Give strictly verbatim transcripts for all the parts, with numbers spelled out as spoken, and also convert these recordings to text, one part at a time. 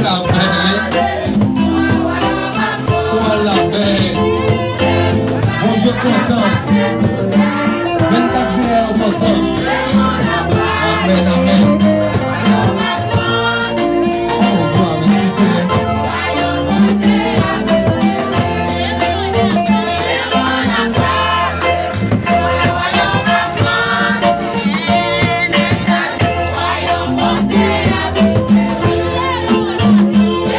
Lapè. Pou al lapè. Bondye kontan. Vennkat zile yo kontan. Amèn, amèn. Oh, glwa, mèsi, Senyè.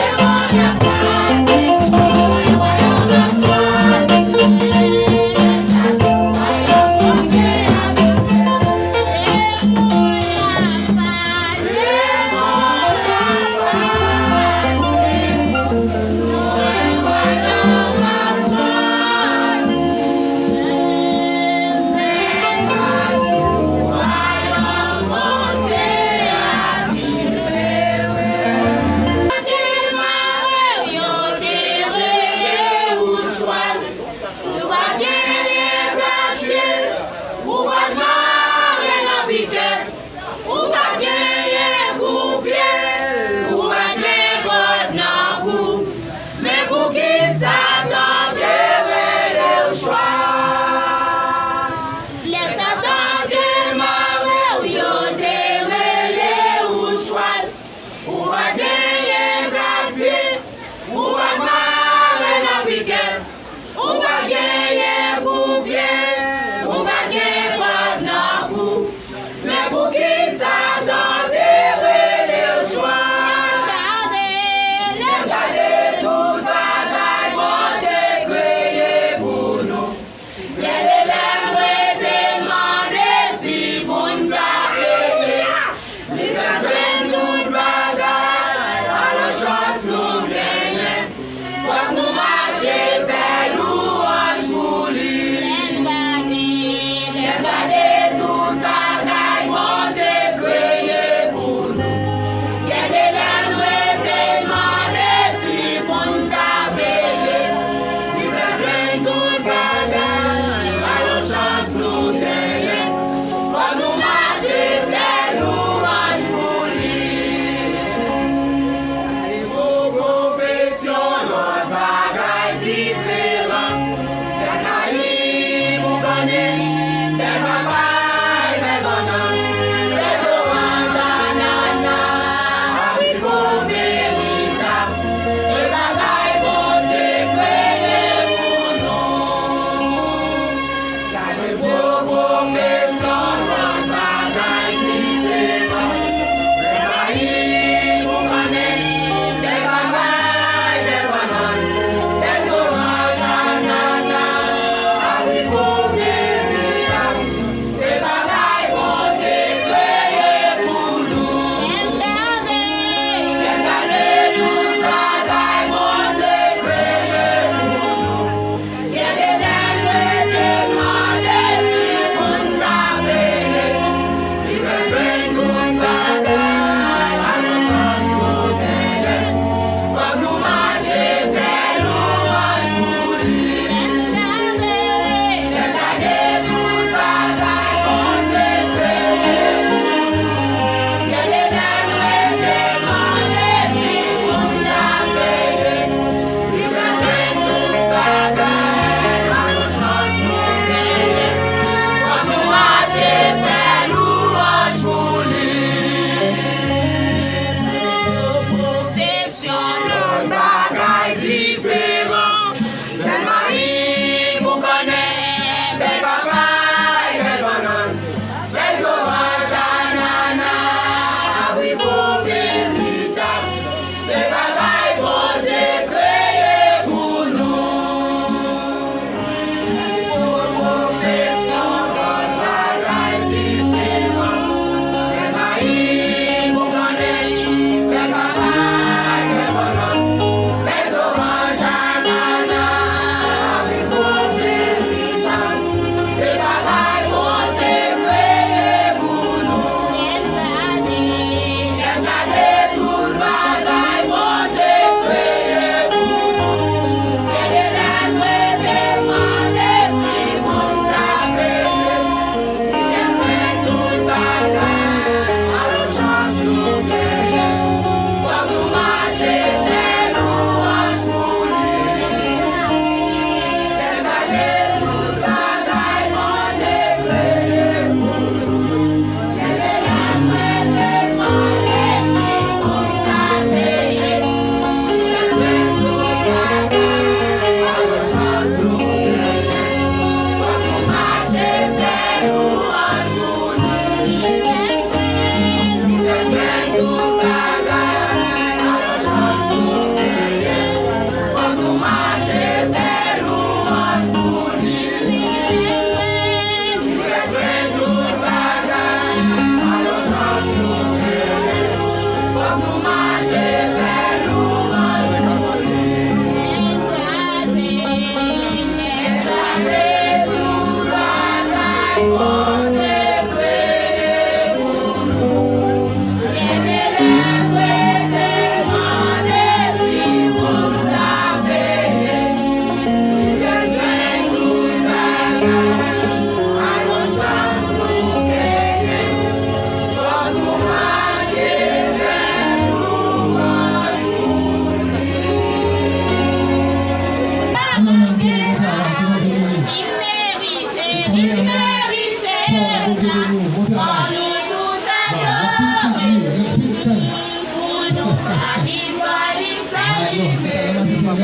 Lè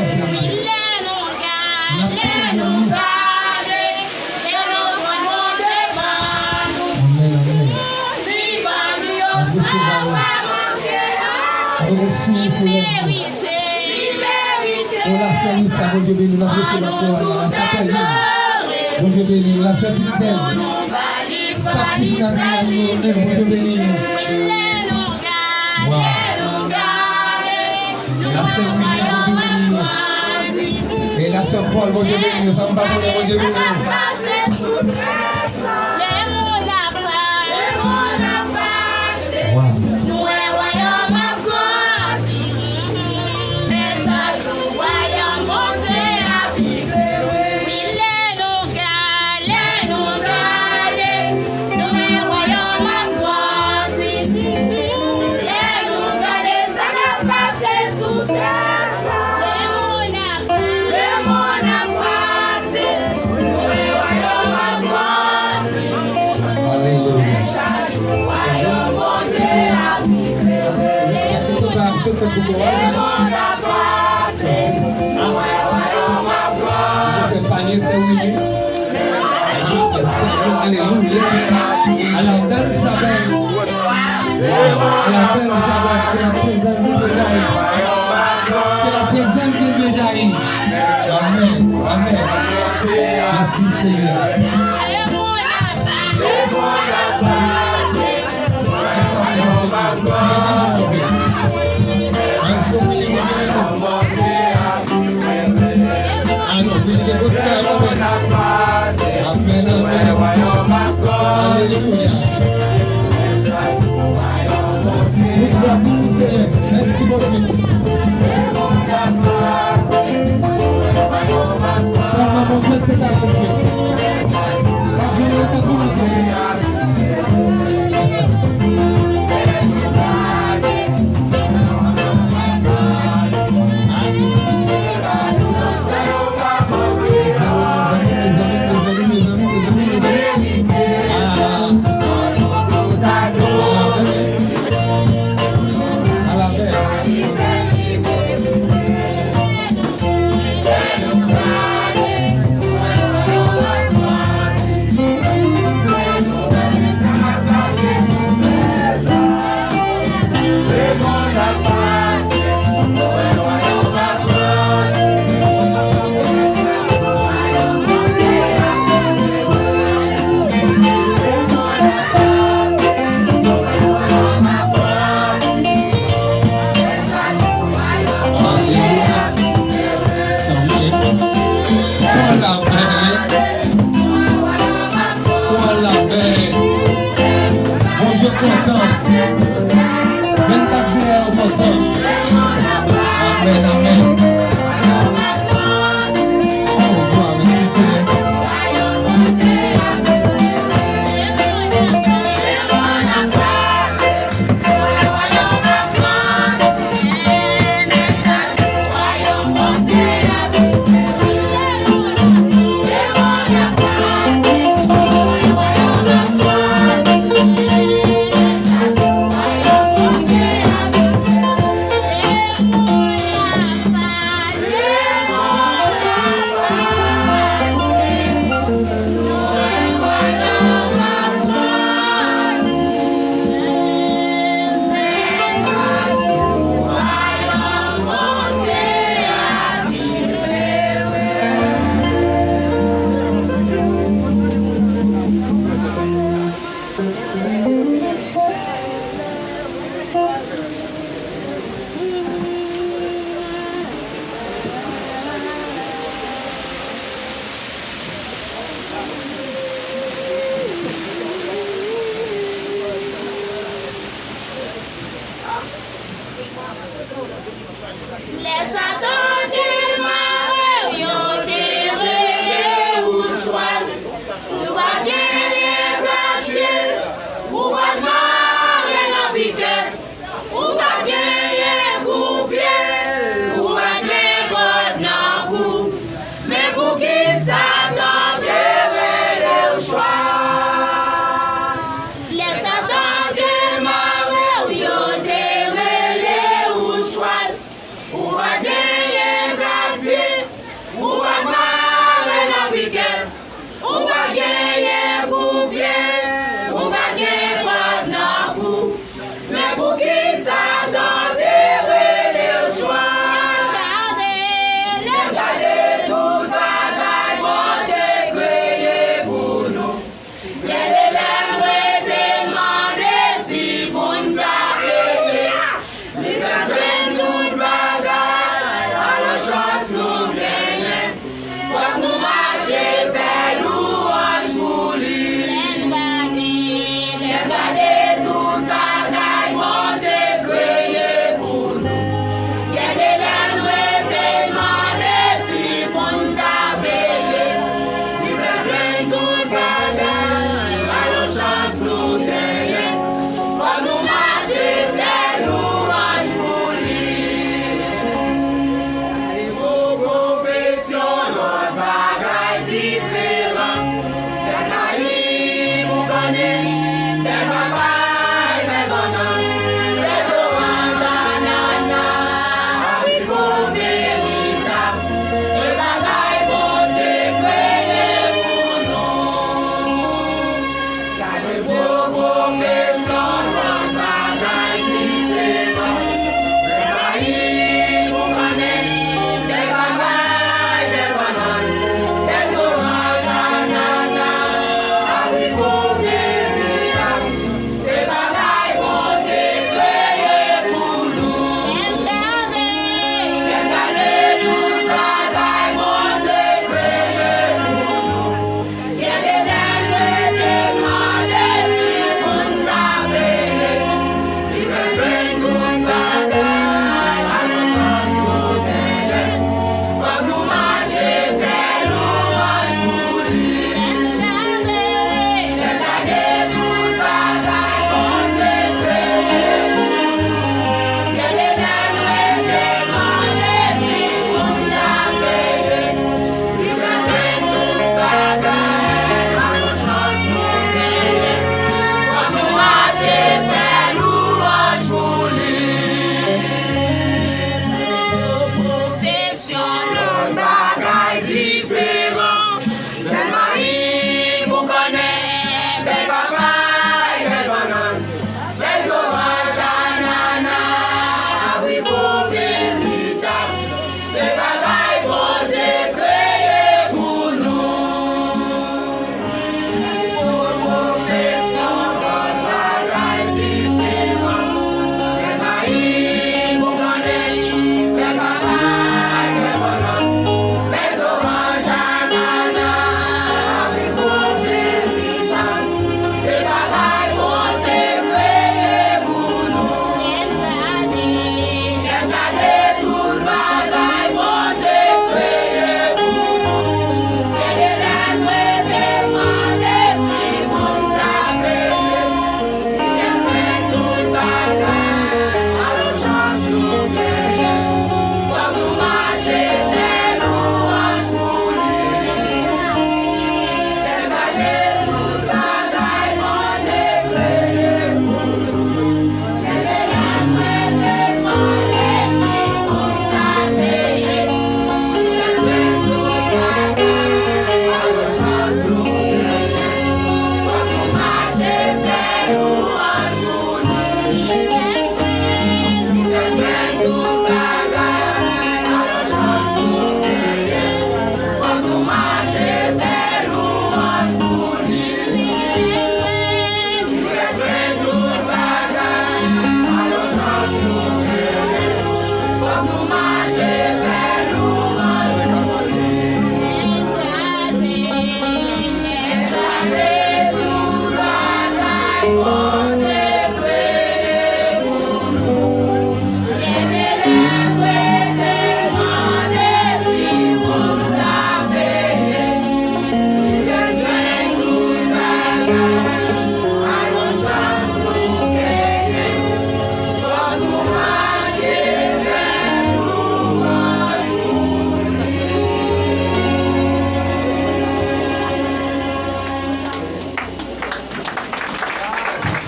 nou gade, lè nou gade, lè nou pran Bondye ban nou. Amèn, amèn. Li ban nou yo san pa manke anyen. Li merite, li merite. O la sè Lisa, Bondye beni, n ap rete nan koral la. Sa fè li. Bondye beni, la sè Fitznel. Staff Fitznel nimewo en, Bondye beni nou. Wow. La sè Willy, Bondye beni nou. E la sè Paul, Bondye beni nou. Sa m pa konnen, Bondye beni nou. Wow. Nou wè wayòm ap grandi. Men chak jou wayòm Bondye ap pi klere. Wi, lè nou gade, lè nou gade, nou wè wayòm ap grandi. Lè nou gade sa k ap pase sou tè sa. Lemonn ap pase, lemonn ap pase, nou wè wayòm ap grandi. Alelouya. Chak jou wayòm Bondye ap pi klere. Lemonn ap pase, nou wè wayòm ap grandi. Sè Panye, sè Willy. Alelouya. À la belle Isabelle. À la belle Isabelle. Que la présence de Dieu jaillit. Que la présence de Dieu jaillit. Amen. Amen. Merci Seigneur. Amèn, amèn. Alelouya. Tout glwa pou ou, Senyè. Mèsi, Bondye. Sèlman Bondye te ka konfye. Pa gen lòt tankou nou.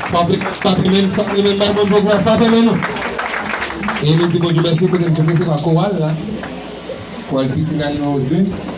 Frape, frape men, frape men, bay Bondye glwa, frape men nou. E nou di Bondye mèsi, kote nou te resevwa koral la. Koral Prisila nimewo de.